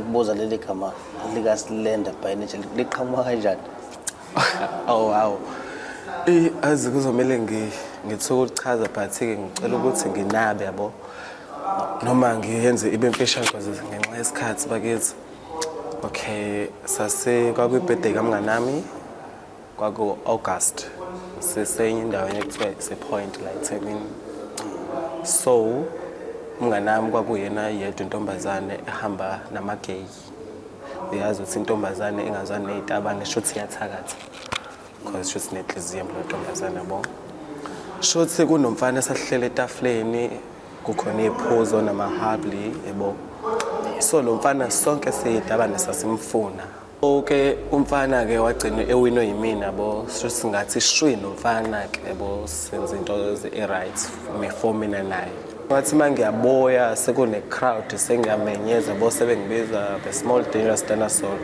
Ukubuza leli gama lika-Slender by nature liqhamuka kanjani? Oh wow. Eh, azi kuzomele ngithuke ukuchaza, but-ke ngicela ukuthi nginabe, yabo. Noma ngiyenze ibe mfishane because ngenxa yesikhathi bakithi. Okay, sase kwakuyi-birthday kamnganami, kwaku-August. Sisenye indaweni ekuthiwa ise-Point la eThekwini. So, umnganami kwakuyena yedwa intombazane ehamba nama-gay. Uyazi ukuthi intombazane engazwani ney'tabane shuthi iyathakatha. Because shuthi nenhliziyo embi ntombazane, yabo. Shuthi kunomfana esasihlele etafuleni, kukhona iy'phuzo nama-hubbly, yabo. So lo mfana sonke siyitabane sasimfuna. Okay, umfana-ke wagcina ewinwe yimina, yabo. Shuthi singathi shwi nomfana-ke, yabo, senza into e-right before mina naye. Ngathi uma ngiyabuya sekune-crowd, sengiyamenyeza, bo, sebengibiza the small dangerous dinosaur.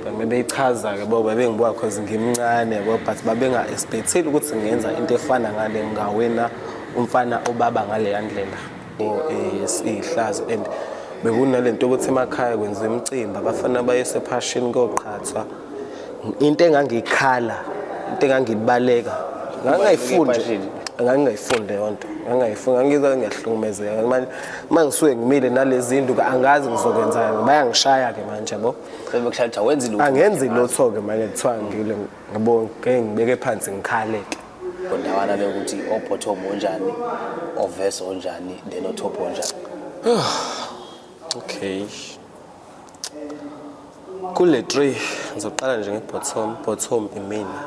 Bebeyichaza-ke, bo, bebengibuka cause ngimncane, yabo, but babenga-expect-ile ukuthi ngenza into efana ngale, ngingawina umfana obaba ngaleya ndlela. Bo, iyihlazo, and bekunalento yokuthi emakhaya kwenziwa imicimbi, abafana baye sephashini koqhathwa. Into engangiyikhala, into engangiyibaleka, ngangingayifuni nje, ngangingayifuni leyo nto, ngangingayifuni, ngangizwa ngiyahlukumezeka manje uma ngisuke ngimile nalezi zinto, angazi ngizokwenzani, bayangishaya-ke manje, yabo. Sebekushaya ukuthi awenzi lutho. Angenzi lutho-ke manje, kuthiwa ngile, ngabo, ngeke ngibeke phansi ngikhale-ke. Ndawana le ukuthi o-bottom onjani, o-verse onjani, then o-top onjani? Okay, kule 3 ngizoqala nje nge-bottom. Bottom imina,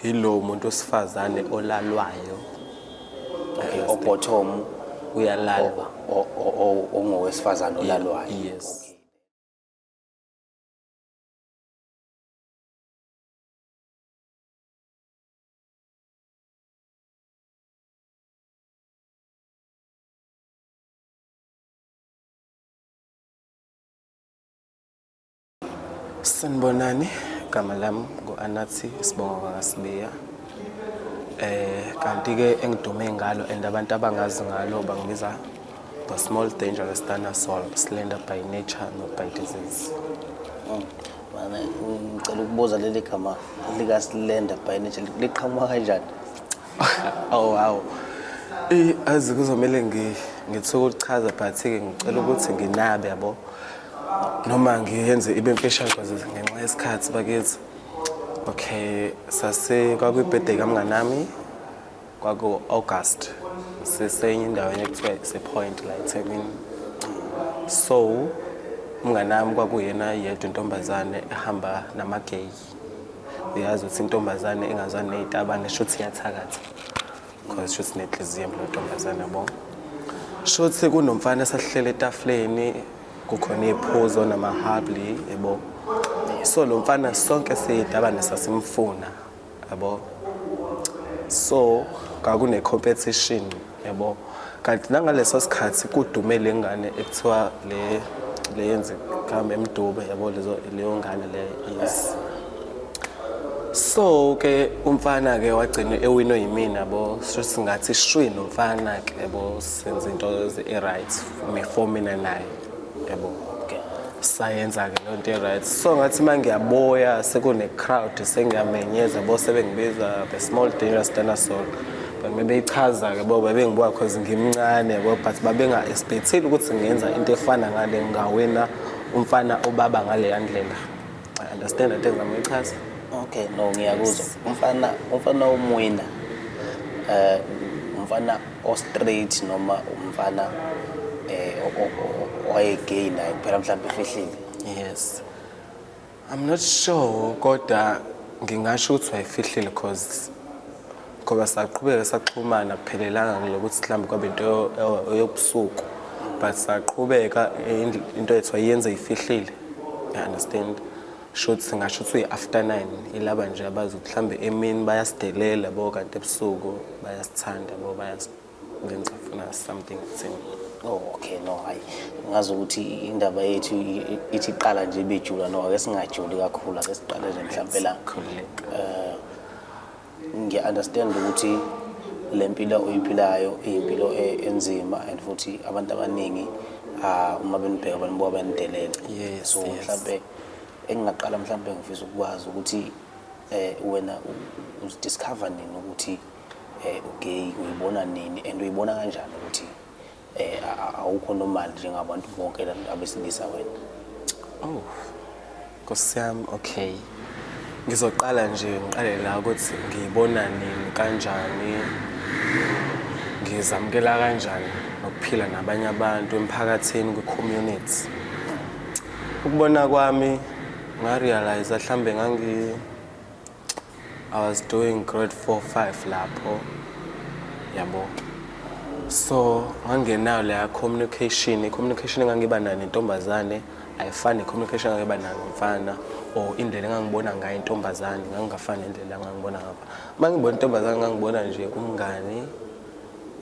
ilo muntu wesifazane olalwayo. Okay, o-bottom uyalalwa. Ongowesifazane olalwayo. Yes. Sanibonani, igama lami ngu-Anathi, isibongo kaSibiya. Kanti-ke engidume ngalo and abantu abangazi ngalo bangibiza the small dangerous dinosaur, slender by nature, not by disease. Mane ngicela ukubuza leli gama lika-Slender by nature liqhamuka kanjani? Oh wow. Eh, azi kuzomele ngithuke ukuchaza, but-ke ngicela ukuthi nginabe, yabo. Noma ngiyenze ibe mfishane because ngenxa yesikhathi bakithi. Okay, sase kwakuyi-birthday kamnganami, kwaku-August. Sisenye indaweni ekuthiwa ise-Point la eThekwini. So, umnganami kwakuyena yedwa intombazane ehamba nama-gay. Uyazi ukuthi intombazane engazwani ney'tabane shuthi iyathakatha. Because shuthi nenhliziyo embi ntombazane, yabo. Shuthi kunomfana esasihlele etafuleni, kukhona iy'phuzo nama-hubbly, yabo. So lo mfana sonke siyitabane sasimfuna, yabo. So kwakune-competition, yabo. Kanti nangaleso sikhathi kudume le ngane ekuthiwa le yenze kama emdube, yabo, lezo leyo ngane le, yes. So ke umfana ke wagcina ewinwe yimina, yabo. So singathi shwi nomfana ke, yabo, senza into e-right before mina naye, yabo. Sayenza ke leyo nto e-right. So ngathi uma ngiyabuya sekune-crowd, sengiyamenyeza, bo, sebengibiza the small dangerous dinosaur. Bebeyichaza-ke, bo, bebengibuka cause ngimncane, yabo, but babenga-expect-ile ukuthi ngenza into efana ngale, ngingawina umfana obaba ngaleya ndlela. I understand into engizama ukuyichaza. Okay, no, ngiyakuzwa. Umfana omwina umfana o straight noma umfana owaye gay naye kuphela mhlawumbe efihlile? Yes. I'm not sure, kodwa ngingasho ukuthi wayefihlile cause ngoba saqhubeka saxhumana, kuphelelanga ngilokuthi mhlawumbe kwabe into eyobusuku, but saqhubeka into yethu wayenze ifihlile. You understand? Shothi singasho ukuthi uyi-after 9, ilaba nje abazi ukuthi mhlawumbe emini bayasidelela, bo, kanti ebusuku bayasithanda, bo, bayasenza funa something kuthina. Oh okay, no, hayi, ngazi ukuthi indaba yethu ithi iqala nje ibijula, no, ake singajuli kakhulu, ake siqale nje mhlawumbe la. Khululeka. Ngiya-understand ukuthi le mpilo oyiphilayo iyimpilo enzima and futhi abantu abaningi Ah, uma benibheka banibuka banidelele. Yes, So yes. mhlambe engingaqala, mhlambe ngifisa ukwazi ukuthi wena uzidiscover nini ukuthi ugay, uyibona nini and uyibona kanjani ukuthi awukho normal njengabantu bonke abesilisa wena? Oh, Nkosi yami, okay. Ngizoqala nje ngiqale la ukuthi ngiyibona nini, kanjani, ngizamukela kanjani nokuphila nabanye abantu emphakathini, kwi-community. Ukubona kwami, ngarealize mhlambe I was doing grade 4 5 lapho, yabo. So ngangenayo leya communication, i-communication engangiba nayo nentombazane ayifani ne-communication engangiba nayo nomfana, or indlela engangibona ngayo intombazane ngangingafani nendlela engangibona ngapha. Uma ngibona intombazane, ngangibona nje umngani,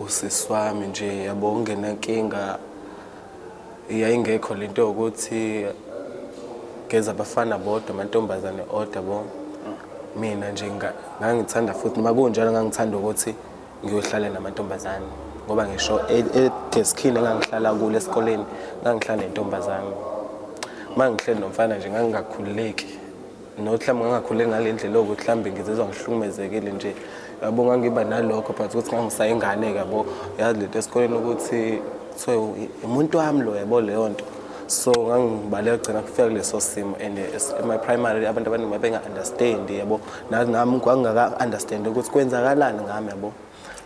usisi wami nje, yabo, ungenankinga. Yayingekho lento yokuthi geza abafana bodwa, amantombazane odwa, yabo. Mina nje ngangithanda, futhi noma kunjalo ngangithanda ukuthi ngiyohlala namantombazane, ngoba ngisho edeskini engangihlala kulo esikoleni ngangihlala nentombazane. Uma ngihleli nomfana nje ngangingakhululeki, not mhlawumbe ngangakhululeki ngale ndlela yokuthi mhlawumbe ngizizwa ngihlukumezekile nje, yabo. Ngangiba nalokho, but ukuthi ngangisayingane-ke, yabo, yazi lento esikoleni ukuthi kuthiwe umuntu wami lo, yabo, leyo nto. So ngangibaleka kugcina kufika kuleso simo, and ema-primary abantu abaningi babenga-understand, yabo. Nami kwangingaka-understand ukuthi kwenzakalani ngami, yabo,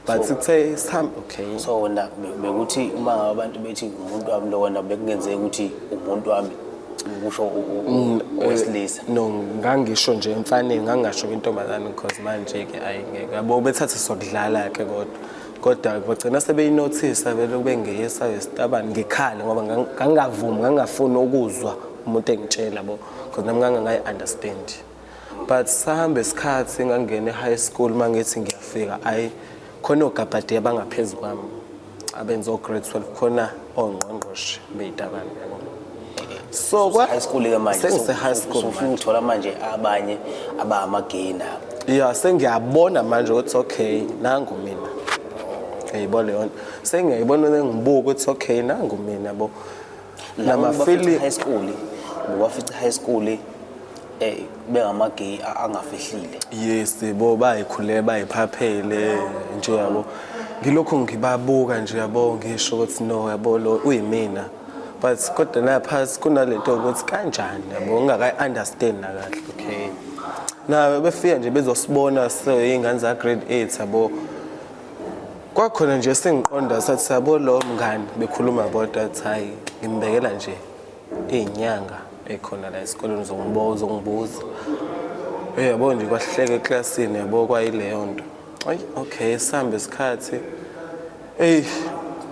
but kuthe sihamba, okay. So wena bekuthi uma ngabe abantu bethi umuntu wami lo, wena bekungenzeka ukuthi umuntu wami kusho owesilisa? No, ngangisho nje emfaneni, ngangingasho kwintombazane, because manje-ke ayi ngeke, yabo, bethathe sokudlala-ke, kodwa bagcina sebeyinothisa vele bengeyisa esitabani, ngikhale ngoba ngangingavumi, ngangingafuni ukuzwa umuntu engitshela, yabo, because nami ngangingayi-understand. But sahamba isikhathi, ngangena e-high school. Uma ngithi ngiyafika, ayi, khona ogabhadiya abangaphezu kwami abenza o-grade 12, khona ongqongqoshe beyitabane, yabo. So high school ke manje? Sengise-high school. Usufuna ukuthola manje abanye abangama-gay nabo? Ya, sengiyabona manje ukuthi okay, nangu mina, ngiyayibona leyo nto, sengiyayibona, sengibuka ukuthi okay, nangu mina, yabo. Nama-feeling high school, ngobafica high school bengama-gay angafihlile? Yes, bo, bayikhulele, bayiphaphele nje, yabo. Ngilokhu ngibabuka nje, yabo, ngisho ukuthi no, yabo, lo uyimina, but kodwa naphansi kunalento yokuthi kanjani, yabo, ngingakayi-understand nakahle. Okay, na befika nje bezosibona seyingane za grade 8, yabo, kwakhona nje sengiqonda, sathi yabo lo mngani, bekhuluma bodwa, athi hayi, ngimbekela nje iy'nyanga ey'khona la esikoleni, uzongibuza. Yabo nje, kwahleka eklasini, yabo, kwayileyo nto. Ayi, okay, sihambe isikhathi, eyi,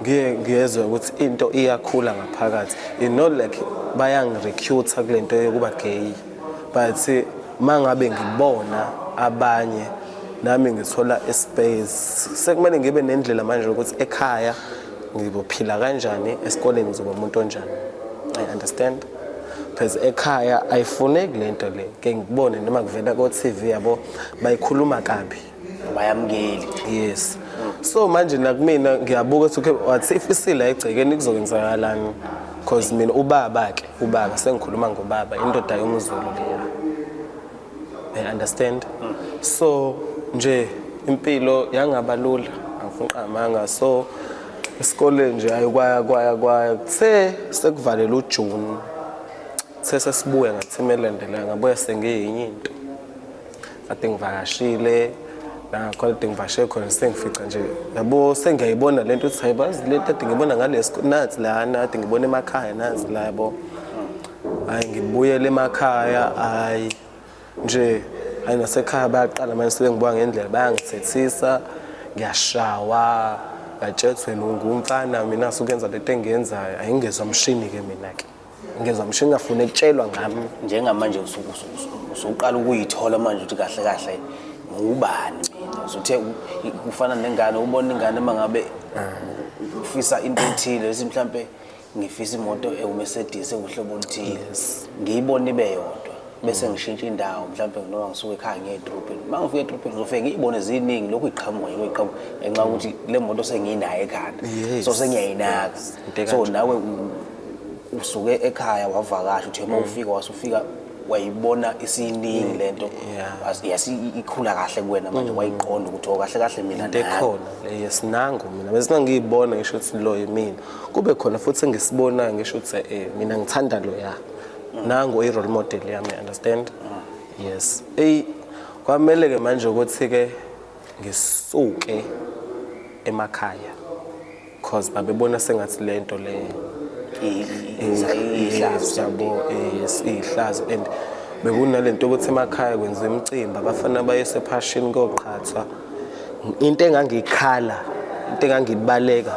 ngiye ngiyezwa ukuthi into iyakhula ngaphakathi. You know, like bayangirecruita kule nto yokuba gay, but uma ngabe ngibona abanye nami ngithola ispace, sekumele ngibe nendlela manje ukuthi ekhaya ngizophila kanjani, esikoleni ngizoba umuntu onjani. I understand, because ekhaya ayifuneki lento le ke ngikubone noma kuvela ko-TV, yabo, bayikhuluma kabi. Bayamukeli. Yes, so manje nakumina ngiyabuka ukuthi okay, what if isila egcekeni, kuzokwenzakalani? Because mina ubaba ke, ubaba, sengikhuluma ngobaba, indoda yomZulu leya, I understand. So nje impilo yangaba lula, angifuni amanga. So esikoleni nje ayi, kwaya kwaya kwaya, kuthe sekuvalela uJune, kuthe sesibuya ngathi la, ngabuya sengiyinye into kade ngivakashile nakhona, kade ngivakashe khona, sengifica nje, yabo, sengiyayibona lento ukuthi hayi, bazi lento kade ngibona ngale nathi lana, kade ngibona emakhaya nathi la, yabo. Hayi, ngibuyele emakhaya, hayi nje, hayi, nasekhaya bayaqala manje sebengibuka ngendlela, bayangithethisa, ngiyashawa, ngatshethwe ngumfana mina sukuyenza lento engiyenzayo. Ayingezwa mshini-ke mina-ke, ngezwa mshini, ngafuni ukutshelwa ngami. Njengamanje usuqala ukuyithola manje ukuthi kahle kahle ngubani mina. Usuthe kufana nengane, ubona ingane uma ngabe ufisa into ethile, bese mhlampe ngifisa imoto ewu-Mercedes ewuhlobo oluthile, ngiyibone ibe yodwa, bese ngishintsha indawo, mhlampe noma ngisuke ekhaya ngiye edrobheni. Uma ngifika edrobheni, ngizofike ngiyibone ziningi, lokhu iqhamuka nje, iqhamuka ngenxa yokuthi le moto sengiyinayo ekhanda. So sengiyayinaka. Into So ekanjalo. nawe Usuke ekhaya wavakasha, uthe uma ufika wasufika wayibona isiningi lento. Yasi ikhula kahle kuwena manje, wayiqonda ukuthi oh, kahle kahle mina into ekhona le, yes, nangu mina bese ngiyibona ngisho ukuthi lo yimina, kube khona futhi engisibonayo ngisho ukuthi mina ngithanda lo, ya, nangu i-role model yami, understand? Yes, ey, kwamele ke manje ukuthi ke ngisuke emakhaya cause babebona sengathi lento le ihlazo. Yabo, yes, ihlazo. And bekunalento ukuthi emakhaya kwenziwa imicimbi, abafana baye sephashini koqhathwa. Into engangiyikhala, into engangibaleka,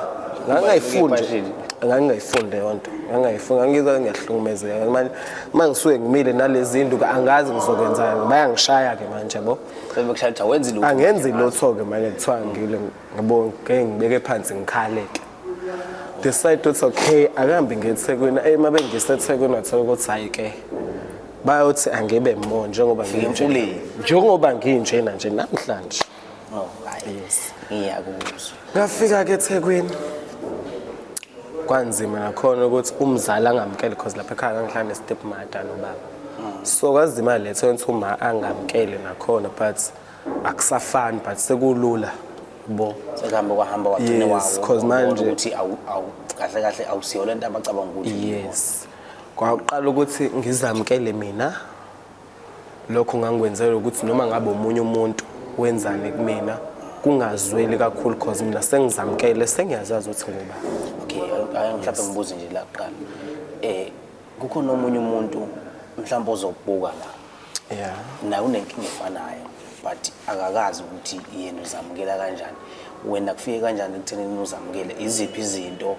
ngangingayifundi. Ephashini. Ngangingayifundi leyo nto, ngangingayifundi, ngangizwa ngiyahlukumezeka manje uma ngisuke ngimile nalezi zinto, angazi ngizokwenzani, bayangishaya-ke manje, yabo. Sebekushaya ukuthi awenzi lutho. Angenzi lutho-ke manje, kuthiwa ngile, ngabo, ngeke ngibeke phansi ngikhale-ke. Decide ukuthi okay, akuhambe ngiye eThekwini. Uma bengiseThekwini wathola ukuthi hhayi-ke, bayothi angibe more njengoba Fika nginje. emfuleni. Njengoba nginjena nje namhlanje. Oh, hayi. Yes. Ngiyakuzwa. Ngafika-ke eThekwini, kwanzima nakhona ukuthi umzali angamukele because lapha ekhaya ngangihlala ne-step mother nobaba, so kwazima letho ukuthi uma angamukele nakhona, but akusafani, but sekulula bo. Sekuhambe kwahamba wagcina Yes, 'cause wabona ukuthi kahle kahle awusiyo lento abacabanga ukuthi. Yes, kwaqala ukuthi ngizamukele mina. Lokho ngangikwenzela ukuthi noma ngabe omunye umuntu wenzani kumina kungazweli kakhulu cause mina sengizamukele, sengiyazazi ukuthi ngoba. Okay, ake mhlawumbe ngibuze nje la kuqala. Kukhona omunye umuntu mhlawumbe ozokubuka la. Naye unenkinga efanayo but akakazi ukuthi yena uzamukela kanjani. Wena kufike kanjani ekuthenini uzamukele? Iziphi izinto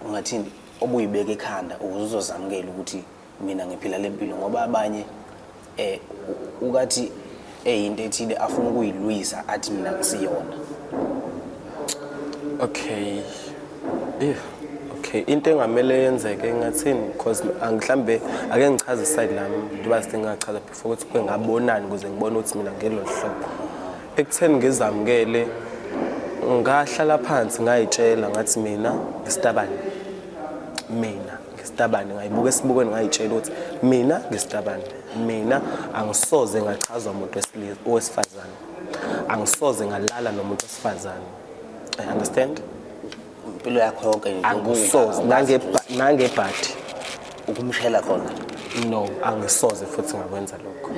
ungathini obuyibeka ekhanda ukuze uzozamukela ukuthi mina ngiphila le mpilo, ngoba abanye ukathi eyinto ethile afuna ukuyilwisa athi mina ngisiyona? Okay, yeah, okay, into engamele yenzeke engathini, because angihlambe ake ngichaze iside lami njengoba singachaza before ukuthi kuke ngabonani ukuze ngibone ukuthi mina ngelo hlobo. Ekutheni ngizamukele, ngahlala phansi ngayitshela ngathi mina ngisitabane, mina ngisitabane. Ngayibuka esibukweni ngayitshela ukuthi mina ngisitabane, mina angisoze ngachazwa umuntu owesifazane, angisoze ngalala nomuntu wesifazane, I understand? Impilo yakho yonke nje? Angisoze, nangebhadi. Ukumshela khona? No, angisoze futhi ngakwenza lokho.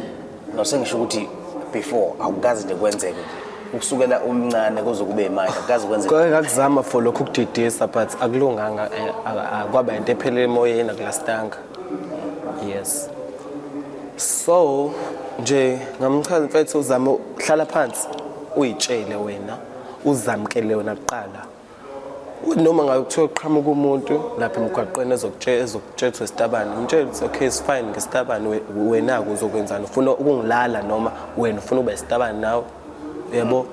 No, sengisho ukuthi before awukazi nje kwenzeke nje, ukusukela umncane kuze kube manje, akukazi kwenzeke? Kwake ngakuzama for lokhu ukudidisa, but akulunganga, kwaba into ephelele emoyeni, akulastanga. Yes, so nje ngamchaza mfethu, uzame uhlala phansi uyitshele wena, uzamkele wena kuqala. Noma ngabe kuthiwa kuqhamuka umuntu lapha emgwaqweni ezokutshela ukuthi isitabane, umtshele ukuthi okay, it's fine, ngesitabane. Wena-ke uzokwenzani? Ufuna ukungilala noma wena ufuna ukuba isitabane nawe? Yabo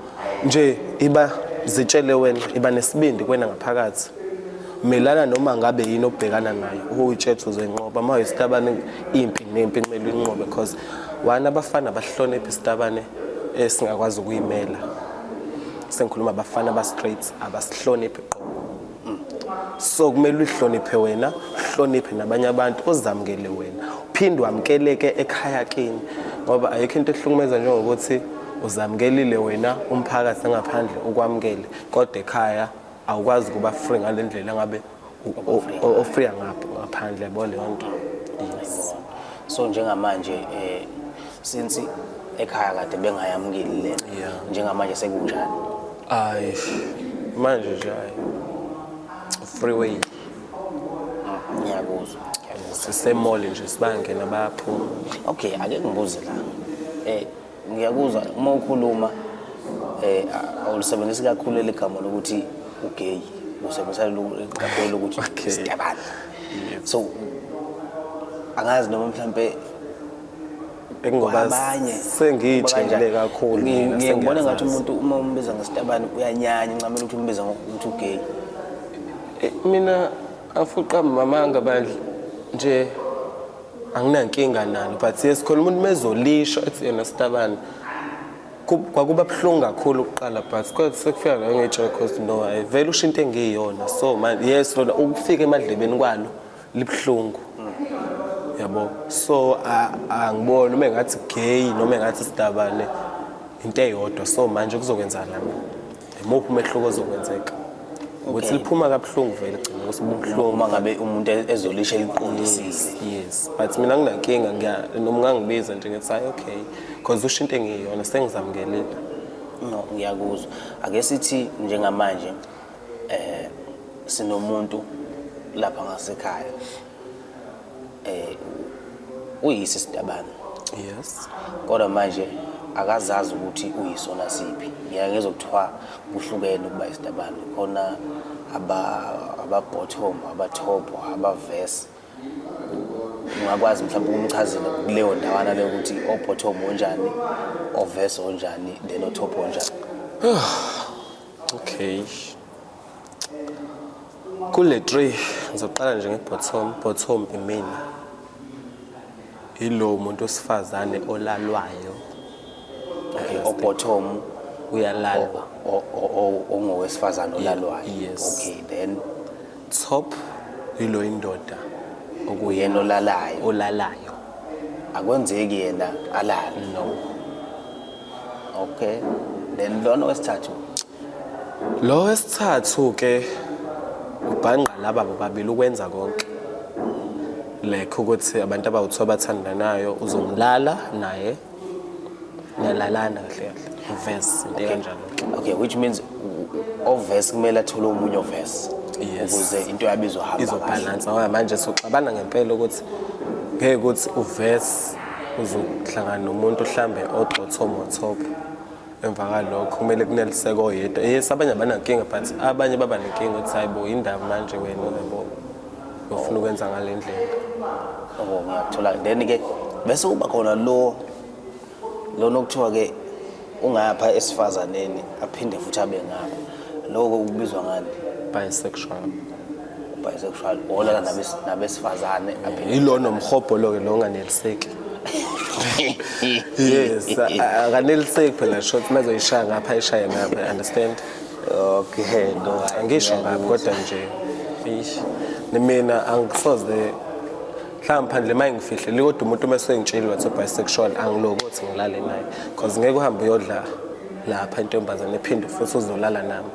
nje, iba zitshele wena, iba nesibindi kuwena ngaphakathi, melana noma ngabe yini obhekana nayo, uyitshele ukuthi uzoyinqoba. Uma uyisitabane, impi nempi kumele uyinqobe because one, abafana bahloniphe isitabane esingakwazi ukuyimela. Sengikhuluma abafana aba-straight, abasihloniphi qobo. So kumele uyihloniphe wena, uhloniphe nabanye abantu, uzamukele wena, uphinde wamukeleke ekhaya kini, ngoba ayikho into ehlukumeza njengokuthi uzamukelile wena, umphakathi ngaphandle ukwamukele, kodwa ekhaya awukwazi ukuba free ngale ndlela ngabe o-free ngapho ngaphandle, yabo leyo nto. Yes. So njengamanje, since ekhaya kade bengayamukeli le, njengamanje sekunjani? Ayi, manje nje hayi, freeway. Ngiyakuzwa, ngiyakuzwa. Sisemall nje, sibangena bayaphuma. Okay, ake ngibuze la. Ngiyakuzwa uma ukhuluma, awulisebenzisi kakhulu leli gama lokuthi ugay, usebenzisa kakhulu lokuthi isitabane. So angazi noma mhlambe Engoba abanye sengiyitshele kakhulu mina, Ngiye ngibona ngathi sengiyazazi. umuntu uma umbiza ngesitabane uyanyanya, uncamela ukuthi umbiza ngokuthi ugay. Mina afuqa mamanga bandla nje, anginankinga nalo, but yes, khona umuntu mezolisho ethi yena sitabane. Kwakuba buhlungu kakhulu ukuqala, but kodwa sekufika la ngiyitshela cause no, hayi vele usho into engiyiyona. So manje yes, lona ukufika emadlebeni kwalo libuhlungu, yabo. So angiboni uma engathi gay noma engathi sidabane, into eyodwa. So manje kuzokwenzakala imuphi umehluko ozokwenzeka ukuthi liphuma kabuhlungu vele, gcina ukuthi buhlungu uma ngabe umuntu ezolisho eliqondisile. Yes, but mina nginankinga, ngiya noma ungangibiza nje ngithi hayi, okay, because usho into engiyiyona, sengizamukelile. No, ngiyakuzwa. Ake sithi njengamanje sinomuntu lapha ngasekhaya, uyise sidabane, kodwa manje akazazi ukuthi uyisona siphi. Ngiyaye ngizwe kuthiwa kuhlukene ukuba isidabane, khona aba-bottom, aba-top, aba-verse. Ungakwazi mhlawumbe ukumchazela kuleyo ndawana leyo ukuthi o-bottom onjani, o-verse onjani, then o-top onjani? Okay, kule 3 ngizoqala nje nge-bottom. Bottom imina, ilo muntu wesifazane olalwayo. Okay, o-bottom uyalalwa. Ongowesifazane olalwayo. Yes. Okay, then Top yilo indoda. Uyena olalayo. Olalayo. Akwenzeki yena alale? No. Okay, then lona wesithathu? Lo wesithathu ke ubhanqa laba bobabili, ukwenza konke, like ukuthi abantu abawu-two abathandanayo, uzomlala naye, niyalalana kahle kahle, verse, into kanjalo. Okay, which means o-verse kumele athole omunye o-verse Yes. ukuze into yabo izohamba kahle. Izobhalansa, ngoba manje soxabana ngempela ukuthi ngeke ukuthi u-verse uzohlangana nomuntu mhlambe o-bottom o-top, emva kalokho kumele kuneliseke oyedwa. Yes, abanye abanankinga, but abanye baba nenkinga ukuthi hayi bo, indaba manje wena, yabo, ufuna ukwenza ngale ndlela. Oh, ngiyakuthola. Then ke bese kuba khona lo lona okuthiwa ke ungapha esifazaneni aphinde futhi abe ngapha, lokho kubizwa ngani? Bisexual. Bisexual, olala nabesifazane aphinde Ilo nomhobholo ke lo onganeliseki. Yes, akaneliseki phela, short mazoyishaya ngapha, ayishaye ngapha, understand? Okay, no. Angisho ngapha, kodwa nje eish, mina angisoze mhlawumbe phandle uma ngifihlele, kodwa umuntu uma esengitshile wathi bisexual, angilokothi ngilale naye, because ngeke uhambe uyodla lapha intombazane ephinde futhi uzolala nami.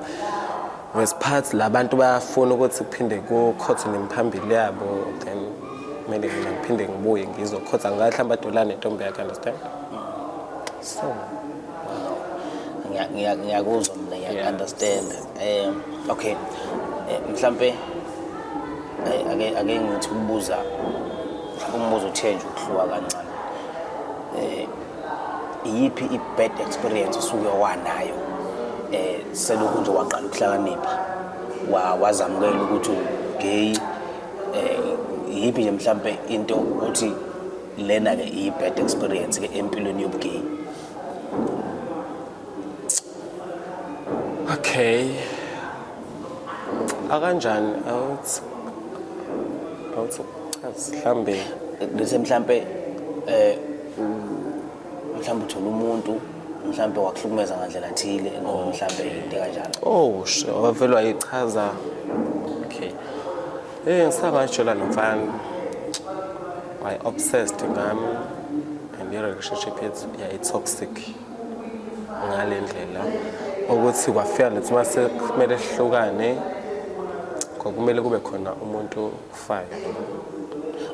Wesiphathi labantu bayafuna ukuthi kuphinde kukhothe nemiphambili yabo, then kumele mina ngiphinde ngibuye ngizokhotha ngathi mhlawumbe adolana nentombi yakhe, understand? So Ngiyakuzwa mina, ngiya-understand. Okay, mhlampe ake ngithi ukubuza mhlawumbe umbuzo uthe nje ukuhluka kancane. Iyiphi i-bad experience osuke wanayo selokhu nje waqala ukuhlakanipha, wazamukela ukuthi u-gay? Iyiphi nje mhlampe into uthi lena-ke iyi-bad experience ke empilweni yobu-gay? Okay, akanjani, awuthi chaza mhlambe. Bese mhlampe mhlambe uthola umuntu mhlampe wakuhlukumeza ngandlela thile, noma mhlampe into kanjalo. Oh, sure, wavele wayichaza. Okay, ngisangajola nomfana, waye obsessed ngami, and i-relationship yethu yayi-toxic ngale ndlela ukuthi kwafika lethi uma sekumele sihlukane, kwakumele kube khona umuntu ofayo.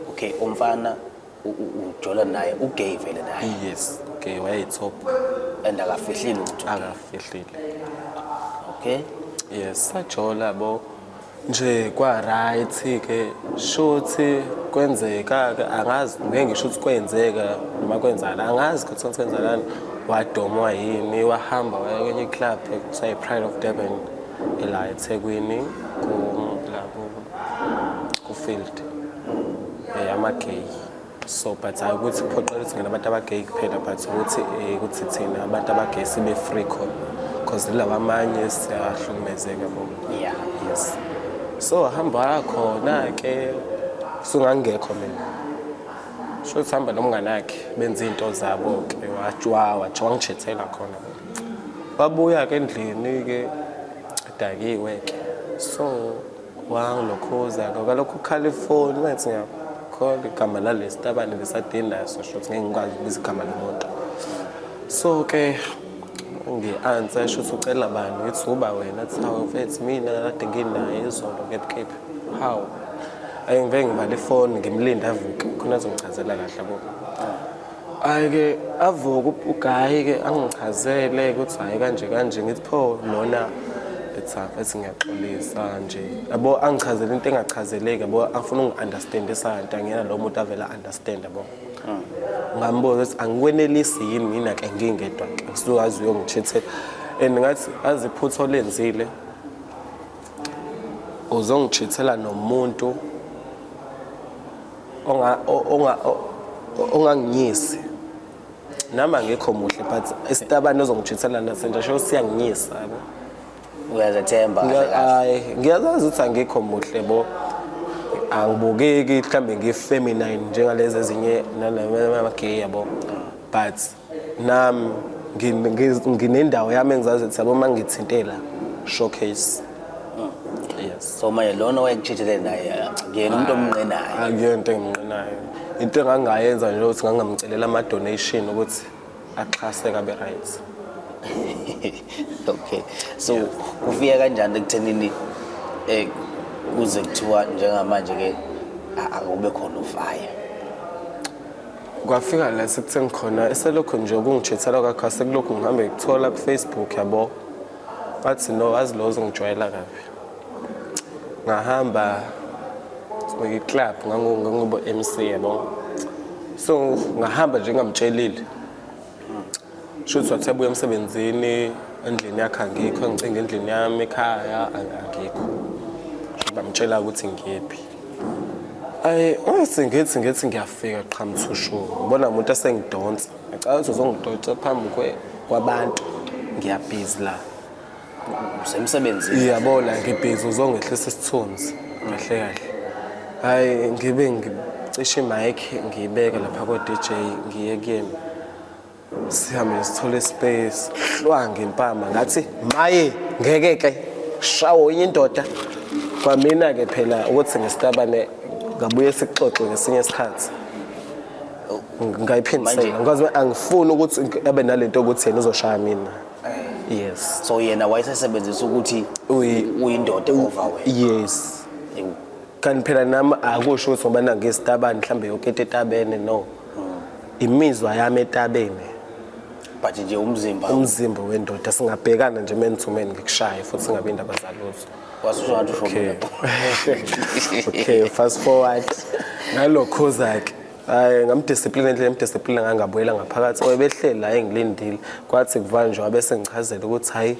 Okay, umfana ujola naye u-gay vele naye? Yes, okay, wayeyi-top. And akafihlile ukuthi u-gay? Akafihlile. Okay. Yes, sajola bo nje, kwa-right ke, shuthi kwenzeka ke, angazi, ngeke ngisho ukuthi kwenzeka noma kwenzakala, angazi ukuthi kwenzakalani, wadomwa yini, wahamba waya kwenye club ekuthiwa i-Pride of Durban ela eThekwini, la ku-field ama-gay. So but hayi ukuthi kuphoqela ukuthi ngena abantu aba-gay kuphela, but ukuthi ukuthi thina abantu aba-gay sibe free khona, because laba amanye siyahlukumezeka bo. Yes, so hamba khona-ke, sungangekho mina. Sho sihamba nomngane wakhe benza izinto zabo ke wajwa wajwa wangijethela khona. Wabuya ke endlini ke edakiwe ke. So wangilokhuza ke kalokhu ukhala ifoni ngathi ngiyakhola igama lalesitabane besadinaso sho ukuthi ngeke ngikwazi ukubiza igama lomuntu. So ke ngi-answer sho ukuthi ucela bani ngithi uba wena athi hawu mfethu mina kade nginaye izolo kephi kephi hawu ayi ngivele ngivale ifoni ngimlinde avuke khona azongichazela kahle yabo hhayi-ke avuke ugayi-ke angichazele ukuthi hhayi kanje kanje ngithi pho lona ethi mfethu ngiyaxolisa nje yabo angichazele into engachazeleki yabo afuna ungi-understandisa kanti angiyena lo muntu avele a-understand yabo ngambuza ukuthi angikwenelisi yini mina ke ngingedwa ke usukazi uyongithethela and ngathi azi iphutha olenzile uzongithethela nomuntu onga onga onganginyisi nami angikho muhle but isitabane ozongithethela naso nje sho siyanginyisa yabo. Uyazethemba kahle kahle. Hayi, ngiyazazi ukuthi angikho muhle bo. Angibukeki mhlambe ngi-feminine njengalezi ezinye nalama-gay yabo. But nami nginendawo yami engizazi ukuthi yabo uma ngithintela showcase. Yes. So manje lona owayekuchithele naye akuyena umuntu omnqenayo. Akuyona into engimnqenayo. Into engangayenza nje ukuthi ngangamcelela ama-donation ukuthi axhase kabe right. Okay, so kufika kanjani ekuthenini kuze kuthiwa njengamanje ke akube khona ufire? Kwafika la sekutheni khona eselokhu nje ukungijethela kwakho sekulokhu ngihambe ngikuthola ku-Facebook yabo. Ngathi no azi lo uzongijwayela kabi. Ngahamba ngiyi-club ngangubo MC yabo. So ngahamba nje ngamtshelile. Shuthi wathi abuya emsebenzini endlini yakhe angikho ngicinga endlini yami ekhaya angikho. Bamtshela ukuthi ngiyephi. Ayi ngase ngithi ngiyafika qhamthushu. Ngibona umuntu esengidonsa. Ngicabanga ukuthi uzongidonsa phambi kwabantu. Ngiyabhizi la. Usemsebenzini. Iyabona ngibhizi uzongehlisa isithunzi kahle kahle. Hayi ngibe ngicishe imic ngiyibeke lapha ko DJ ngiye kuyena. Sihambe sithole space hlwa ngempama ngathi maye ngeke ke shawo enye indoda. Kwamina ke phela ukuthi ngistabane ngabuye sixoxe ngesinye isikhathi. Ngayiphindisela because angifuni ukuthi abe nalento ukuthi yena uzoshaya mina. Yes. So yena wayesesebenzisa ukuthi uyindoda over wena. Yes. Kanti phela nami akusho ukuthi ngoba nangestabane mhlambe yonke into etabene no. Imizwa yami etabene. But nje umzimba wendoda singabhekana nje man to man ngikushaye futhi singabi indaba zalutho. Wasusho ngathi usho mina. Okay, fast forward. Ngalokho ke hayi ngamdiscipline endlela emdiscipline ngangabuyela ngaphakathi obehleli la engilindile kwathi kuvanjwa bese ngichazela ukuthi hayi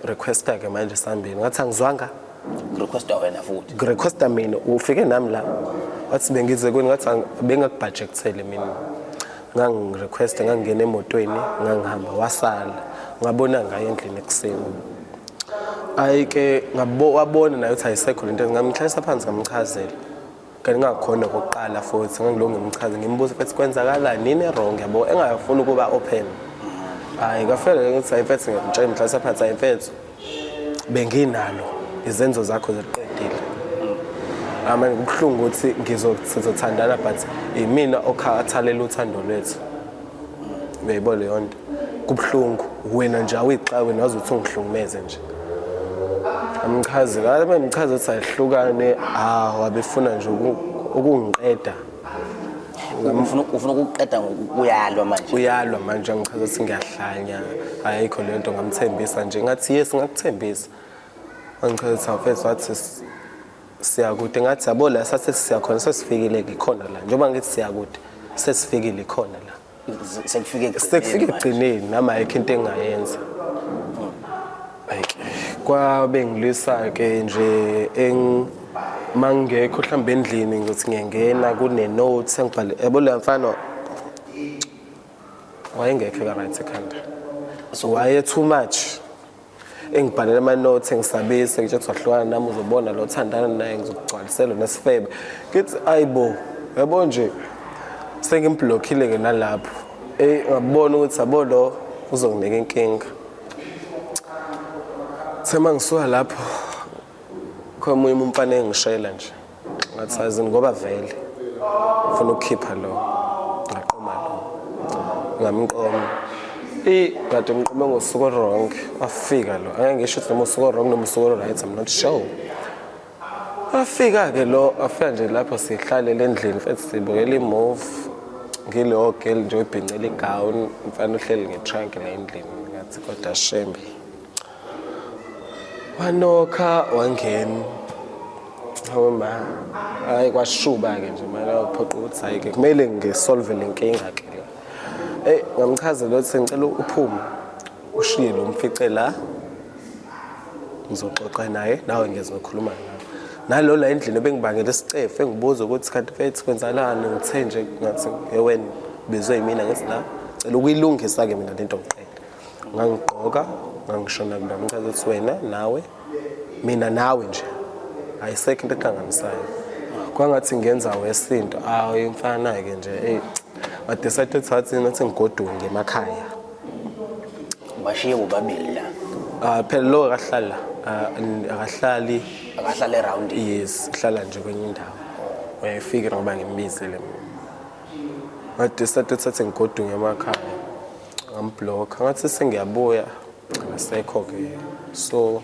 requesta ke manje sambeni ngathi angizwanga requesta wena futhi requesta mina ufike nami la wathi bengize kweni ngathi bengakubudgetele mina ngangirequesta ngangena emotweni ngangihamba wasala ngabona ngaye endlini ekuseni ayi ke wabona naye ukuthi ayisekho lento ngamhlalisa phansi ngamchazela kanti ngakhona okokuqala futhi ngangilokhu ngimchaze ngimbuza futhi kwenzakalani nini wrong yabo engafuni ukuba open. Hayi ngafela ngithi hayi mfethu ngiyamtshela ngimhlalisa phansi hayi mfethu benginalo izenzo zakho ziqedile. Manje kubuhlungu ukuthi ngizothandana but imina okhathalela uthando lwethu. Uyayibona leyo nto kubuhlungu wena nje awuyixake wena wazi ukuthi ungihlukumeze nje. Amchazela bemchaza ukuthi ayihlukane ah wabefuna nje ukungiqeda. Ufuna ukuqeda uyalwa manje. Uyalwa manje ngichaza ukuthi ngiyahlanya ayikho le nto ngamthembisa nje ngathi yes ngakuthembisa. Angichaza ukuthi mfethu wathi siyakude ngathi yabo la sase siyakhona sesifikile ngikhona la njengoba ngithi siyakude sesifikile khona la. Sekufike ekugcineni nami ayikho into engayenza. Kwabe ngilwisa ke nje mangekho mhlawumbe endlini ngithi ngiyangena kune notes engibhale yabo le mfana wayengekho ka right ekhanda. So waye too much. Engibhalela ama notes engisabisa ngitsho ukuthi wahlukana nami uzobona lo thandana naye ngizokugcwalisela nesifebe. Ngithi ayibo yabo nje Sengimblockile-ke nalapho. Eyi ngabona ukuthi yabo lo uzonginika inkinga. Uthe uma ngisuka lapho khona omunye umfana engishayela nje. Ngathi azini ngoba vele ufuna ukukhipha lo. Ngaqoma lo. Ngamqoma. I kade ngiqome ngosuku wrong wafika lo. Angeke ngisho ukuthi noma usuku wrong noma usuku right I'm not sure. Afika-ke lo afika nje lapho sihlalele endlini mfethu sibukela i-movie ngileyo girl nje oyibhincela igawuni mfana uhleli nge-trunk la endlini ngathi kodwa shembe wanokha wangena hawe ma hayi kwashuba-ke nje manje waphoqa ukuthi hhayi-ke kumele ngisolve le nkinga-ke le eyi ngamchazela ukuthi ngicela uphume ushiye lo mfice la ngizoxoxa naye nawe ngizokhuluma nawe nalo la endlini ebengibangela isicefe engibuza ukuthi kanti mfethu kwenzalani ngithe nje ngathi eweni bizwe yimina ngithi la cela ukuyilungisa-ke mina lento ngiqeda ngangigqoka ngangishona kula ngichaza ukuthi wena nawe mina nawe nje ayisekho into ehlanganisayo kwangathi ngenza wesinto awu mfana-ke nje eyi wadecide ukuthi wathi nathi ngigoduke ngemakhaya. Bashiye bobabili la. Ah phela lo akahlala akahlali akahlala eround. Yes, uhlala nje kwenye indawo. Uyayifika ngoba ngimbizile mina. Ngadecide ukuthi ngigoduke emakhaya. Ngamblock. Ngathi sengiyabuya akasekho ke. So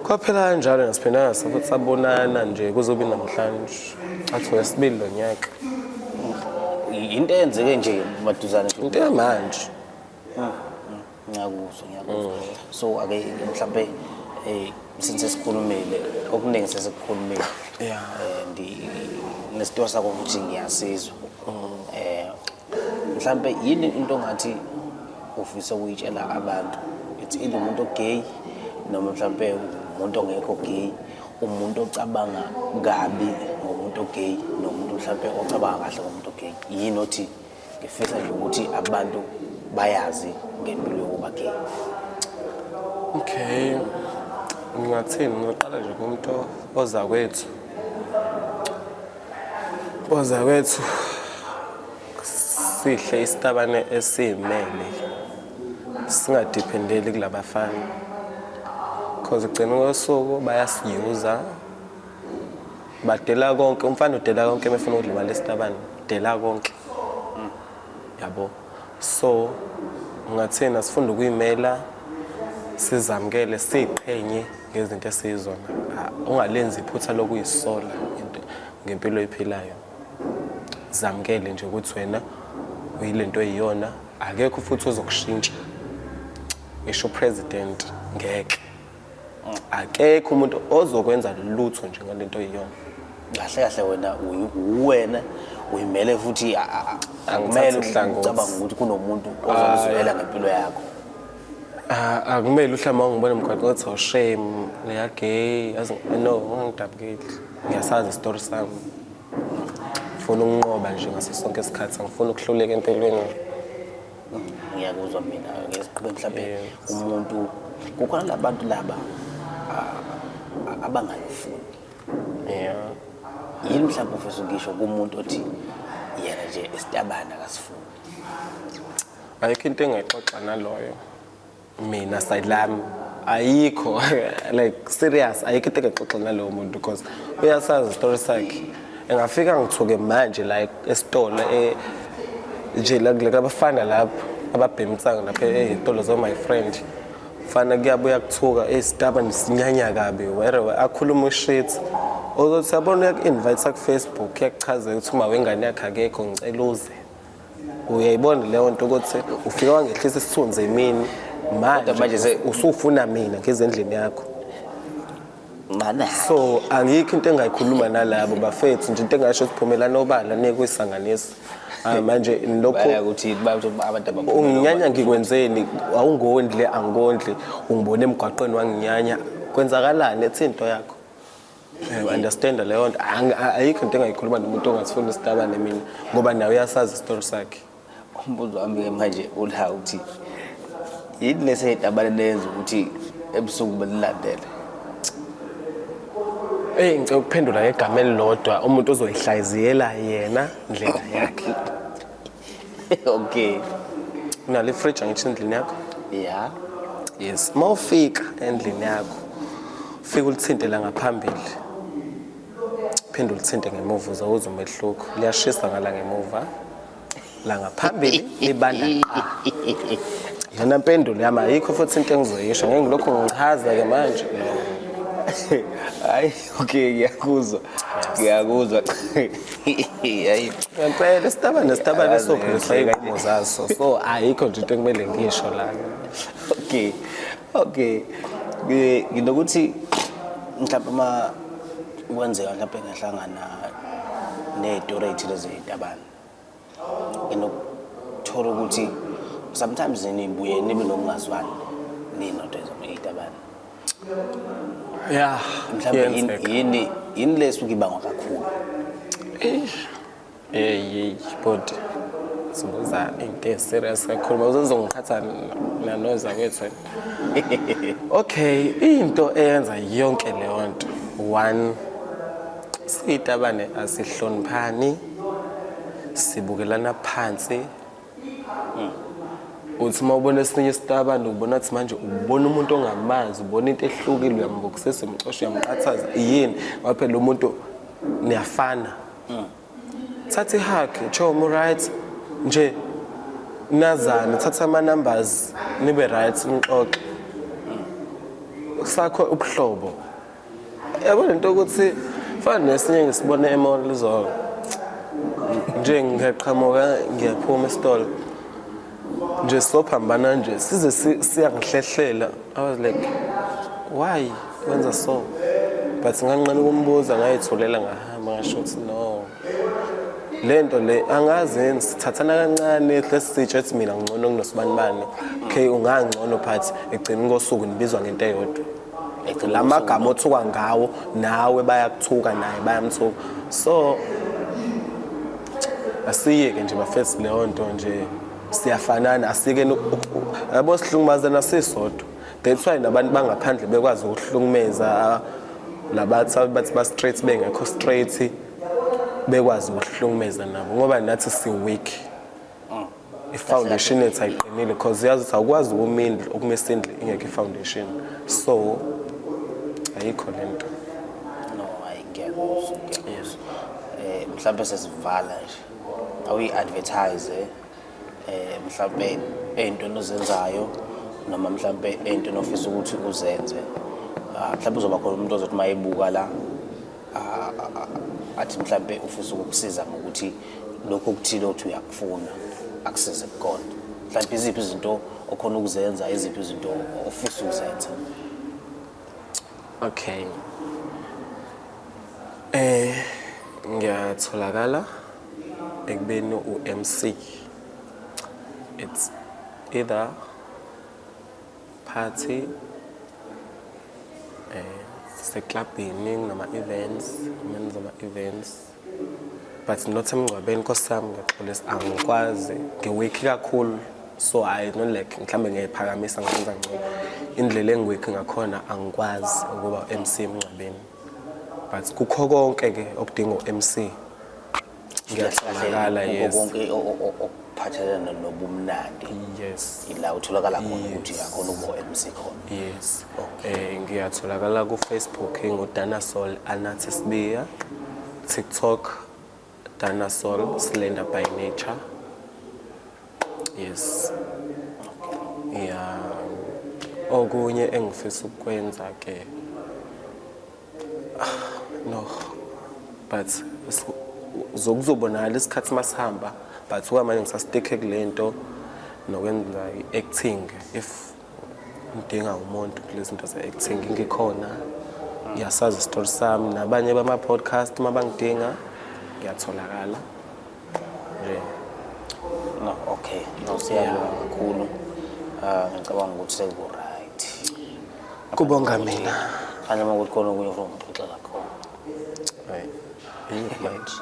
kwaphela kanjalo nasiphindanga futhi sabonana nje kuzobe namhlanje. Athi wesibili lo nyaka. Into eyenzeke nje maduzane. Into yamanje. Ngiyakuzwa, ngiyakuzwa. So ake mhlambe since sikhulumile okuningi sesikukhulumile. Yeah. And nesitwa sakho futhi ngiyasizwa. Mhlambe yini into ongathi ufisa ukuyitshela abantu? It's either umuntu ogay noma mhlambe umuntu ongekho gay, umuntu ocabanga kabi ngomuntu ogay nomuntu mhlambe ocabanga kahle ngomuntu ogay. Yini othi ngifisa nje ukuthi abantu bayazi ngempilo yokuba gay? Okay. Ngingathini ngiqala nje kumuntu ozakwethu. Ozakwethu sihle isitabane esimele singadependeli kulabafana. Because ugcina kosuku bayasiyuza badela konke umfana udela konke mefuna ukudla isitabane udela konke yabo. So ngathina sifunda ukuyimela sizamkele siqhenye ngezinto esiyizona. Ungalenzi iphutha lokuyisola into ngempilo oyiphilayo. Zamkele nje ukuthi wena uyilento oyiyona, akekho futhi ozokushintsha. Ngisho president ngeke. Akekho umuntu ozokwenza lutho nje ngalento oyiyona. Kahle kahle wena uwena uyimele futhi akumele ucabange ukuthi kunomuntu ozokuzwela ngempilo yakho. Akumele uhlamba ungibone emgwaqweni uthi oh shame leya gay no ungangidabukeli. Ngiyasazi isitori sami. Ngifuna ukunqoba nje ngaso sonke isikhathi, angifuni ukuhluleka empilweni. Ngiyakuzwa mina ngesiqhube mhlambe umuntu kukhona labantu laba abangalifuni. Yeah. Yini mhlawumbe ufisa ukusho kumuntu othi yena nje isitabane akasifuni? Ayikho into engayixoxa naloyo. Mina side lami ayikho like serious ayikho into engayixoxa nalowo muntu because uyasazi story sakhe. Engafika ngithuke manje like esitolo nje la kulabafana lapho ababhema insangu lapha ey'tolo zo my friend. Fana kuyabuya kuthuka isitabane sinyanya kabi where akhuluma ushit. Ozothi yabona uyaku-invite ku-Facebook uyakuchazela ukuthi uma wengane yakhe akekho ngicela uze. Uyayibona leyo nto ukuthi ufika wangehlisa isithunzi emini manje manje usufuna mina ngezendlini yakho. Mana. So angikho into engayikhuluma nalabo bafethu nje into engasho siphumelana obala nekuyisanganisa. Manje lokho ukuthi abantu abakhuluma unginyanya ngikwenzeni awungondle angondle ungibone emgwaqweni wanginyanya kwenzakalani ethi into yakho. Understand leyo nto ayikho into engayikhuluma nomuntu ongasifuni isitabane mina ngoba nawe uyasazi isitori sakhe. Umbuzo wami ke manje ula uthi yini lesitabane lenza ukuthi ebusuku belilandele? Eyi, ngicela ukuphendula ngegama elilodwa, umuntu ozoyihlaziyela yena ndlela yakhe. Okay. Unalo ifridge angithi endlini yakho? Yeah. Yes. Uma ufika endlini yakho, ufike ulithinte la ngaphambili, phinde ulithinte ngemuva, uzawuzwa umehluko. Liyashisa ngala ngemuva, la ngaphambili libanda qa. Yona mpendulo yami, ayikho futhi into engizoyisho, ngeke ngilokhu ngichaza-ke manje. No. Hayi, okay, ngiyakuzwa, ngiyakuzwa. Hayi. Ngempela isitabane, sitabane. Yazi, Sophelisa iy'nkomo zaso, so ayikho nje into ekumele ngisho la. Okay, nginokuthi mhlawumbe uma kwenzeka mhlawumbe ngihlangana ney'tori ey'thile zey'tabane, nginokuthola ukuthi sometimes nibuye nibe nokungazwani ninodo ey'tabane. Ya. Mhlawumbe yini Yenzeka. yini lesuke ibangwa kakhulu? Hey, hey, body. Sibuza into e-serious kakhulu. Uzozongiphatha nanoza kwethu. Okay, into eyenza yonke leyo nto. One, siyitabane asihloniphani. Sibukelana phansi. Uthi uma ubona esinye isitabane, ubona ukuthi manje ubona umuntu ongamazi, ubona into ehlukile, uyambukisisa, umcosha, uyamqathaza. Yini? Ngoba phela umuntu niyafana. Thatha i-hug, chomo, right nje, nazane, thatha ama-numbers, nibe right, nixoxe sakho ubuhlobo, yabo. Lento ukuthi fana nesinye ngisibone e-mall izolo nje, ngiyaqhamuka, ngiyaphuma esitolo nje, sophambana nje, size siyangihlehlela. I was like, why wenza so? But nganqena ukumbuza, ngayithulela, ngahamba, ngasho ukuthi no, le nto le angazi yini, sithathana kancane, lesitsho ethi mina ngcono kunosibanibani. Okay, ungangcono, but ekugcineni kosuku nibizwa ngento eyodwa. Ekugcineni. La magama othuka ngawo nawe bayakuthuka, naye bayamthuka. So asiyeke nje bafethu leyo nto nje, siyafanana, asike yabo, sihlukumazana sisodwa. That's why nabantu bangaphandle bekwazi ukuhlukumeza labathi bathi ba-straight, bengekho straight, bekwazi ukuhlukumeza nabo, ngoba nathi si-weak, i-foundation yethu ayiqinile, because yazi ukuthi awukwazi ukuma indlu, ukumisa indlu ingekho i-foundation. So ayikho lento. No, hayi, ngiyakuzwa, ngiyakuzwa. Mhlawumbe sesivala nje, awuyi-advertise mhlawumbe ey'ntweni ozenzayo noma mhlawumbe ey'ntweni ofisa ukuthi uzenze. Ah, mhlawumbe uzoba khona umuntu ozothi uma ebuka la, athi mhlawumbe ufisa ukukusiza ngokuthi lokhu okuthile othi uyakufuna akusize kukona. Mhlawumbe iziphi izinto okhona ukuzenza, iziphi izinto ofisa ukuzenza? Okay, ngiyatholakala ekubeni u-MC. It's either party, seklabhini, nama-events, ngenza ama-events, but not emngcwabeni, nkosi yami, ngiyaxolisa, angikwazi, ngi-weak kakhulu. So I not like mhlawumbe ngiyayiphakamisa, ngenza ngcono indlela engi-weak ngakhona, angikwazi ukuba MC emngcwabeni. But kukho konke-ke okudinga u-MC, ngiyatholakala. Kukho Yes. konke okuphathelene nobumnandi. Yes. Ila utholakala khona ukuthi uyakhona ukuba u-MC khona. Yes. Ngiyatholakala ku Facebook ngu Danasol Anathi Sibiya, TikTok Danasol Slender by Nature. Yes. Yeah. Okunye engifisa ukwenza ke, no, but zokuzobonakala isikhathi masihamba, but okwamanje ngisa-stick kule nto nokwenza i-acting. If ngidinga umuntu kulezi zinto ze-acting, ngikhona, ngiyasazi isitori sami, nabanye bama-podcast uma bangidinga, ngiyatholakala nje. No, okay, no, siyabonga kakhulu. Ah, ngicabanga ukuthi seku-right. Kubonga mina. Phandle uma kuthi khona okunye ofuna ukuxoxela khona. Hayi, yini manje?